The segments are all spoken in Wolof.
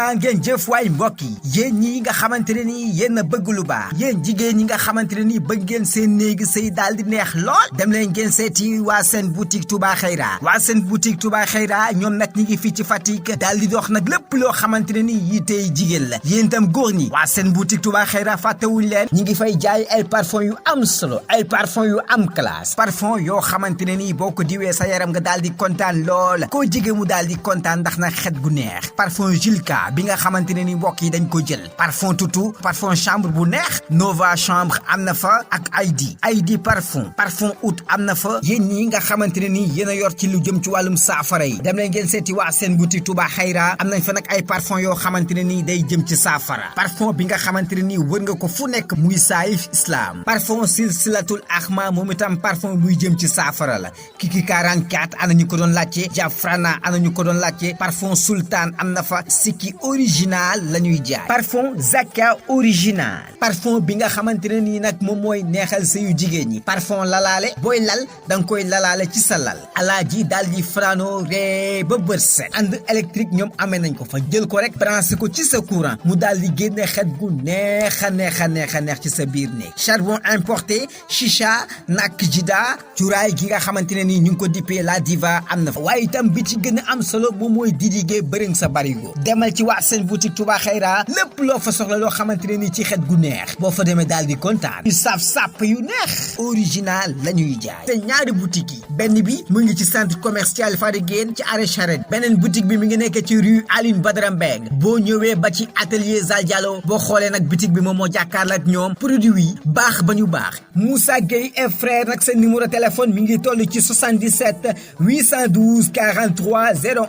jaa ngeen jëf waay mbokk yi yéen ñi nga xamante ne nii yéen a bëgg lu baax yéen jigéen ñi nga xamante ne nii bëgg ngeen seen néegi sëy daal di neex lool dem leen ngeen seeti waa seen boutique Touba Xayra waa seen boutique Touba Xayra ñoom nag ñi ngi fii ci Fatick daal di dox nag lépp loo xamante ne nii yi tey jigéen la yéen itam góor ñi waa seen boutique Touba Xayra fàttewuñ leen ñi ngi fay jaay ay parfum yu am solo ay parfum yu am classe parfum yoo xamante ne nii boo ko diwee sa yaram nga daal di kontaan lool koo jege mu daal di kontaan ndax nag xet gu neex parfum Julka bi nga xamante ne ni mbokk yi dañ ko jël parfum tutu parfum chambre bu neex Nova chambre am na fa ak ID parfum oud am na fa yéen ñi nga xamante ne ni yéen a yor ci lu jëm ci wàllum saafara yi dem leen ngeen seeti waa seen boutique Touba Xayra am nañ fa nag ay parfum yoo xamante ne nii day jëm ci saafara parfum bi nga xamante ne nii wër nga ko fu nekk muy Saïf Islam parfum silsilatul Ahma moom itam parfum buy jëm ci saafara la Kiki 44 ana ñu ko doon laajte Jafrana ana ñu ko doon laajte parfum sultan am na fa sikki original la ñuy jaay parfum Zaka original parfum bi nga xamante ne nii nag moom mooy neexal sëyu jigéen ñi parfum lalaale booy lal da nga koy lalaale ci sa lal alaaji daal di frano ree ba bët set ànd électrique ñoom amee nañ ko fa jël ko rek branché ko ci sa courant mu daal di génne xet gu neex a neex ci sa biir néeg charbon importé chicha nak jida cuuraay gi nga xamante ne nii ñu ngi ko dippee la diva am na fa waaye itam bi ci gën a am solo moom mooy didigee bëriŋ sa barigo demal ci waa seen boutique Touba Xayra lépp loo fa soxla loo xamante ne nii ci xet gu neex boo fa demee daal di kontaan yu saf sàpp yu neex original la ñuy jaay te ñaari boutique yi benn bi mu ngi ci centre commercial Fadiguène ci arrêt Charette beneen boutique bi mi ngi nekk ci rue Aline Badara Mbeng boo ñëwee ba ci atelier Zal Diallo boo xoolee nag boutique bi moom moo jàkkaarloo ak ñoom produit yi baax ba ñu baax Moussa Gueye et frère nag seen numéro téléphone mi ngi toll ci 77 812 43 01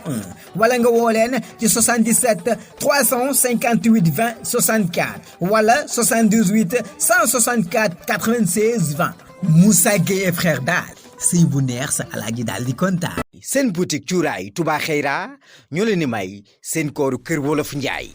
wala nga woo leen ci 77 358 20 64 wala 78 164 96 20 Moussa Gueye et frère daal sëy bu neex sa alaaji daal di kontaan. seen boutique cuuraay Touba Xayra ñoo leen di may seen kooru kër wolof Njaay.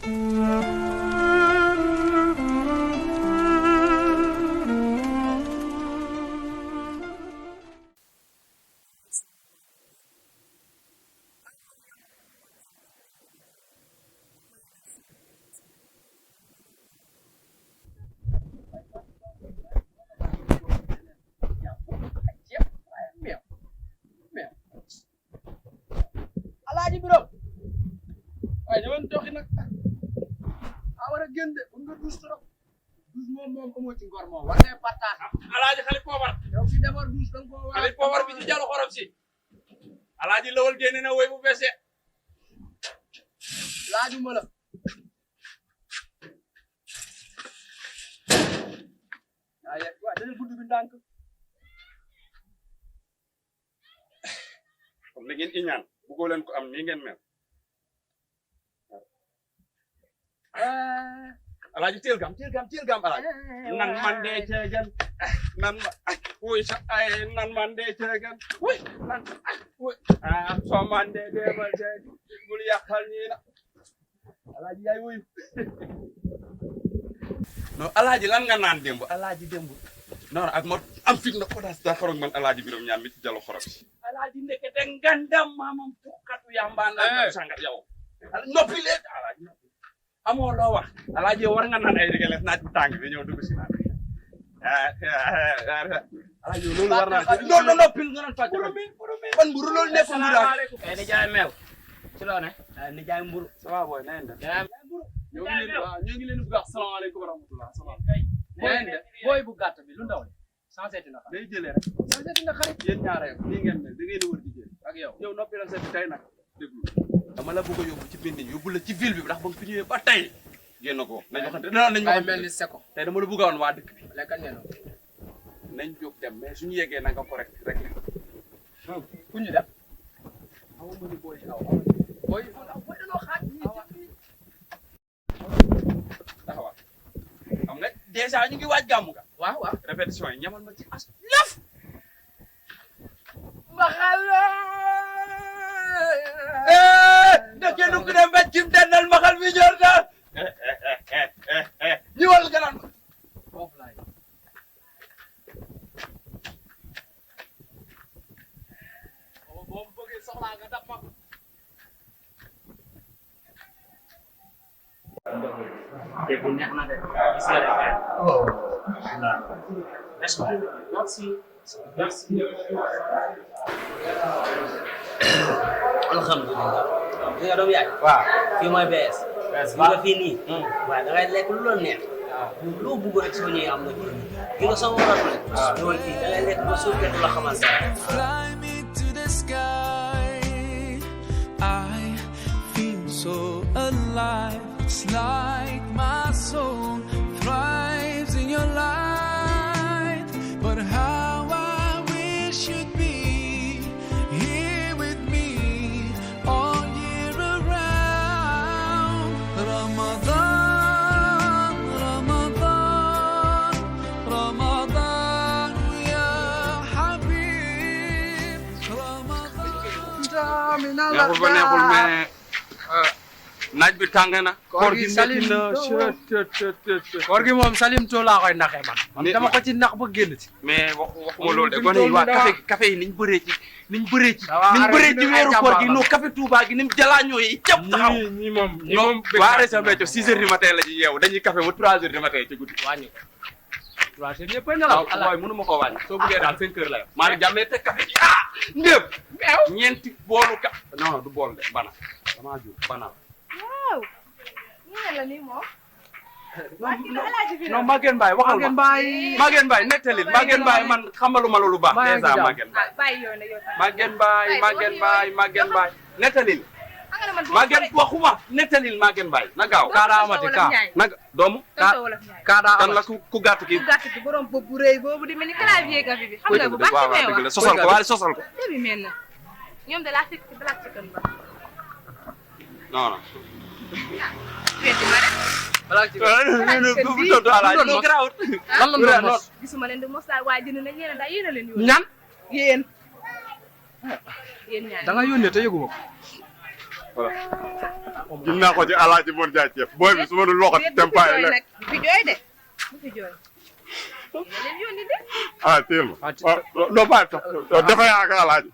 alaaji biro waaye ñëwoon doxi nag war a génn de bu nga dus trop dus moom amoo ci ngor moom war ngay partage alaaji xali poobar yow fi defar dus danga ko war xali poobar bi ci jalu xorom si alaaji lawal génne na woy bu beese laajuma la waaye dañu gudd bi ndànk comme da ngeen iñaan bëggoo leen ko am nii ngeen mel alaaji teel gam alaaji nan man dee ceegan nan ma wuy sa ay nan man dee ceegan wuy nan wuy soo man dee deebal ceeg bul yàqal ñii na alaaji yaay wuy non alaaji lan nga naan démb alaaji démb non ak ma am fit na audace d'accord ak man alaaji birom ñaam mi ci jalo xorom si alaaji ndekete ngandam maamam tukkatu yambaan la sangat yow noppi leen alaaji noppi amoo loo wax alaaji war nga naan ay rigales naaj bu tàng bi ñëw dugg si naan alaaji loolu war naa non noppil nga naan fàcc ban mburu loolu nekkul mu daal ni jaay meew ci loo ne ni jaay mburu ça va boy na ngeen def mburu ñu ngi leen di wax salaamaaleykum wa rahmatullah salaam booy bu gàtt bi lu ndaw li sans seeti na xarit day jëlee rek sans seeti na xarit yéen ñaare nii ngeen mel da ngeen di wër di jël ak yow yow noppi la seeti tey nag déglu dama la bëgg a yóbbu ci binding yóbbu la ci ville bi ndax ba nga fi ñëwee ba tey génn ko nañ waxante nañ ma mel ni seko tey dama la bëgg a woon waa dëkk bi lekkat ngeen nañ jóg dem mais suñu yeggee na nga ko rek ku ñu dem aw ma ni booy aw booy dañoo xaaj taxawal xam nga dèjà ñu ngi waaj gàmmu ga waaw répétition yi ñamal ma ci as laf maxalo ndeke nu ko dem ba cim dennal maxal mi ñor na ñëwal nga naan foofu laay boo bëggee soxlaa nga dab ma te bu neex na de gis nga de. Oh. N'est-ce pas? Merci. Merci. Alhamdulillah. Di nga doom yaay. Waaw. Fii mooy bees. Bees waaw nga fii nii. Waaw da ngay lekk lu la neex. Loo bëgg rek soo ñëwee am na ci. Ki nga soo war a doon. Waaw ñëwal fii da ngay lekk ba suuf kenn du la xamal dara. Fly me to the sky. I feel so alive. It's like my soul thrives in your light. But how I wish you'd be here with me all year around. Ramadan, Ramadan, Ramadan, ya Habib. Ramadan. neexul mais naaj bi tàng na. koor gi salim koor gi moom salim to laa koy naxee man dama ko ci nax ba génn ci. mais waxuma loolu de gone yi waa café yi niñ bëree ci weeru koor gi non café Touba gi ni mu jalaañoo yi jàpp taxaw. ñi moom waa Région Béthio 6 heures du matin la ñuy yeewu dañuy café ba 3 heures du matin ci guddi. wàññi ko. waaw seen ñëpp a nelaw. waaw mënu ma koo wàññi soo bëggee daal 5 heures la yow. maa ngi jàmmee te café gi ndéem. ñeenti boolu non du bool de bana damaa jur bana. waaw. ñu ne la nii moom. non Maguette Mbaye waxal ma Maguette Mbaye nettalil Maguette Mbaye man xamaluma la lu baax dèjà Maguette Mbaye. bàyyi yow ne yow tamit. Maguette Mbaye nettalil. Maguette waxuma nettalil Maguette Mbaye na gaaw. Kaada amati kaa na doomu. Kaada kan la ku gàtt ki. ku gàtt ki borom bopp bu rëy boobu di mel ni clavier gafi bi. xam nga bu baax ci meewa dëgg la sosal ko waaye sosal ko. bi mel na ñoom de laa fekk ci black chicken ba. non. weddi ma rek. balaa ci lan la mos gisuma leen di mos daal waaye dina nag yéen daal yéen a leen yónnee. ñan yéen ñaar da nga yónnee te yëguma ko. voilà. gis naa ko ci alaaji Mor Dia ceeb booy bi su ma dul waxat tempaay la. bu fi jooy de bu fi jooy. leen yónni de. ah teel ma doo bàyyi tax dafa yàq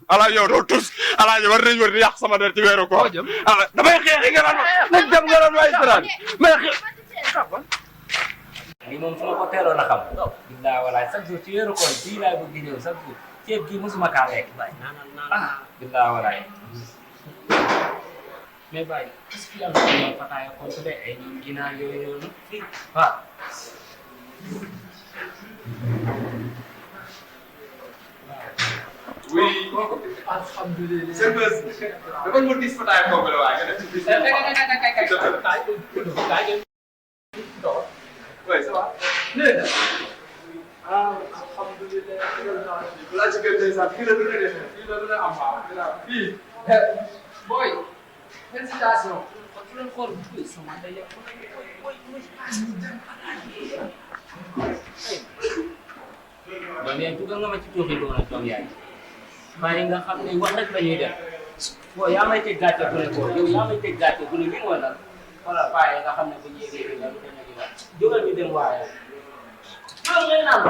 alaaji yow doo tus alaaji war nañu war di yàq sama der ci weeru koor damay xeexi nga naan nañ dem nga naan waaye siraan mais xeex lii moom su ma ko teeloon a xam. billaay walaay chaque jour ci weeru koor fii laay bëgg di ñëw chaque jour ceeb gii mosuma kaa lekk. billaay walaay. mais Baye est-ce que yàlla na ñoom fataaya compte de ay ginaar yooyu noonu fii waaw. oui alhamdulilah. c'est bës dafa ñu dis fataaya kooku la waaye nga def ci bis oui ça va. ah alhamdulilah. laa ci gën tey sax fii la dina def fii la dina am fii. boy félicitation. su leen xool bu sama day yàq. doom yaay dugal nga ma ci tuuxi doon ak doom yaay. bàyyi nga xam ne wax rek la ñuy def. boo yaa may teg gàcce bu ne ko yow yaa may teg gàcce bu ne lii mooy lan. voilà bàyyi nga xam ne bu ñuy dégg nga lu demee di wax. jógal ñu dem waaye. jógal ngay naan.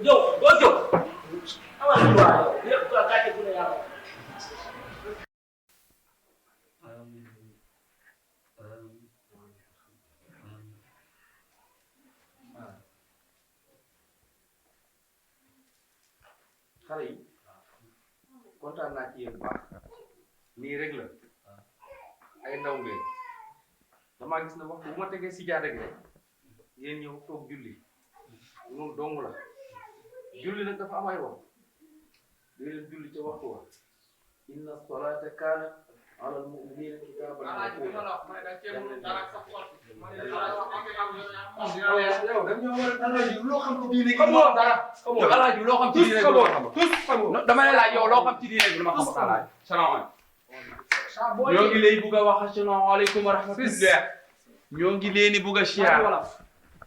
jóg doo jóg. amal ñu waaye yow lépp gàcce bu ne yaa ko. xale yi kontaan naa ci yéen bu baax nii rek la ay ndaw ngeen damaa gis ne waxtu bu ma tegee si jaada gi rek yéen ñëw toog julli loolu dong la julli nag dafa am ay wax day leen julli ca waxtu wa inna salata kaana ala al-mu'minina kitaban yow dañoo war a alaaji loo xam ci diine gi moo dara yow alaaji loo xam ci diine gi moo dama lay laaj yow loo xam ci diine gi dama xam alaaji salaamaaleykum ñoo ngi lay bugg a wax asalaamaaleykum wa rahmatullah ñoo ngi leen di bugg a siyaar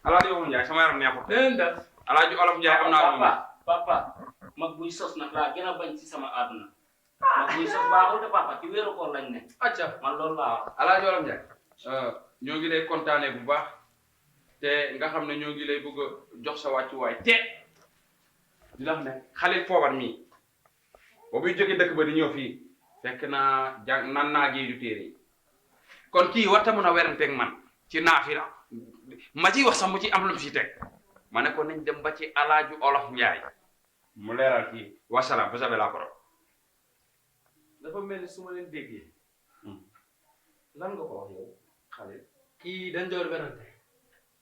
alaaji Olof Ndiaye sama yaram neexut alaaji Olof Ndiaye am naa papa mag buy sos nag laa gën a bañ ci sama àdduna mag buy sos baaxul de papa ci weeru koor lañ ne acca man loolu laa wax alaaji Olof Ndiaye ñoo ngi lay kontaane bu baax te nga xam ne ñoo ngi lay bëgg a jox sa wàccuwaay te di la wax ne xale foobar mii boo buy jógee dëkk ba di ñëw fii fekk naa jàng nan naa géeju téere yi kon kii warta mën a weranteeg man ci naafila ma ciy wax sax mu ci am lu mu ci teg ma ne ko nañ dem ba ci alaaju olof Njaay mu leeral kii wasalaam vous avez la parole. dafa mel ni su ma leen déggee lan nga ko wax yow xale kii dañ doon werante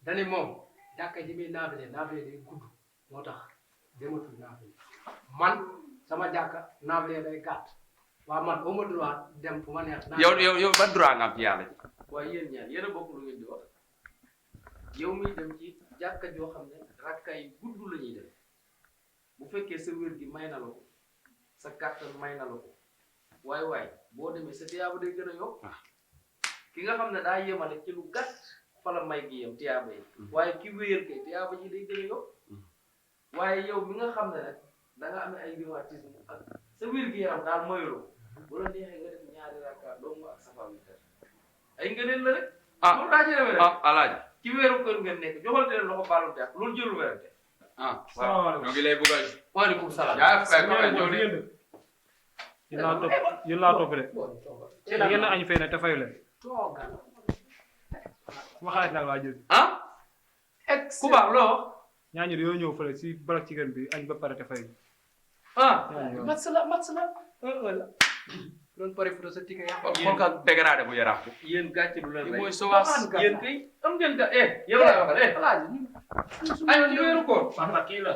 dani moom jàkka ji muy naafile day gudd moo tax dematul naafile man sama jàkka naafile day gàtt waaw man au moins droit dem fu ma neex. yow ban droit nga am ci yàlla ji. waaye yéen ñaar yéen a bokk lu ngeen di wax yow miy dem ci jàkka joo xam ne rakka yi gudd la ñuy def bu fekkee sa wér gi may na la ko sa kàttan may na la ko waaye boo demee sa tiyaaba day gën a yokk ki nga xam ne daa yemale ci lu gàtt fa la may gi yem tiyaaba yi waaye ki wéyal kay tiyaaba ji day gën a yokk waaye yow mi nga xam ne nag da nga amee ay rhumatisme ak sa wér gi yaram daal mayuloo bu la neexee nga def ñaari rakka doomu ak safa witar ay ngëneel la rek loolu daa ci demee rek alaaji ci weeru kër ngeen nekk joxante leen loxo baalu te ak loolu jëlul werante waaw ñoo ngi lay bëgg a. waaleykum salaam. yaa fekk nga ñëw de. yéen laa topp de. yéen a añ fee ne te fayu leen. ma xaalis nag laa jël. ku baax loo. ñaañu yoo ñëw fële si barab ci gën bi añ ba pare te fayu. mat la wala. doon pare fu sa tika yaa xool ka dégradé bu yaraax bi. yéen gàcce du leen rey. mooy sowaas yéen kay am ngeen ga yow laa waxal ay ci weeru koor. papa kii la.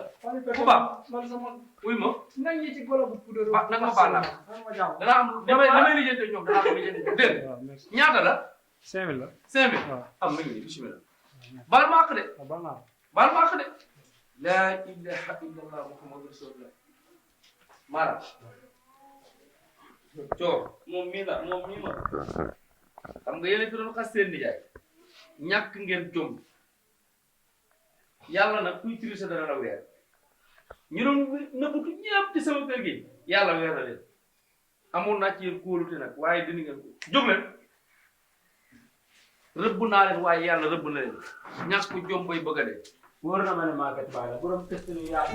ku baax. man sama wuy ma. nañ ñi ci golo bu poudre. ba nag ma baal la. dana am damay lijjante ñoom dana am lijjante ñoom dégg ñaata la. 5000 la. 5000. waaw am na ngi bismillah. baal ma àq de. baal naa baal ma àq de. laa ilaha illallah muhammadu rasulullah. Mara. Coor moom mii ma xam nga yéen a fi doon xas seen nijaay ñàkk ngeen jom yàlla nag kuy tricher dana la weer ñu doon nëbbutu ñëpp ci sama kër gi yàlla weer na leen amoon naa ci yéen kóolute nag waaye dindi ngeen ko jóg leen rëbb naa leen waaye yàlla rëbb na leen ñàkk jom bay bëgg a dee. wóor na ma ne maa kat bàyyi la borom test ni yaa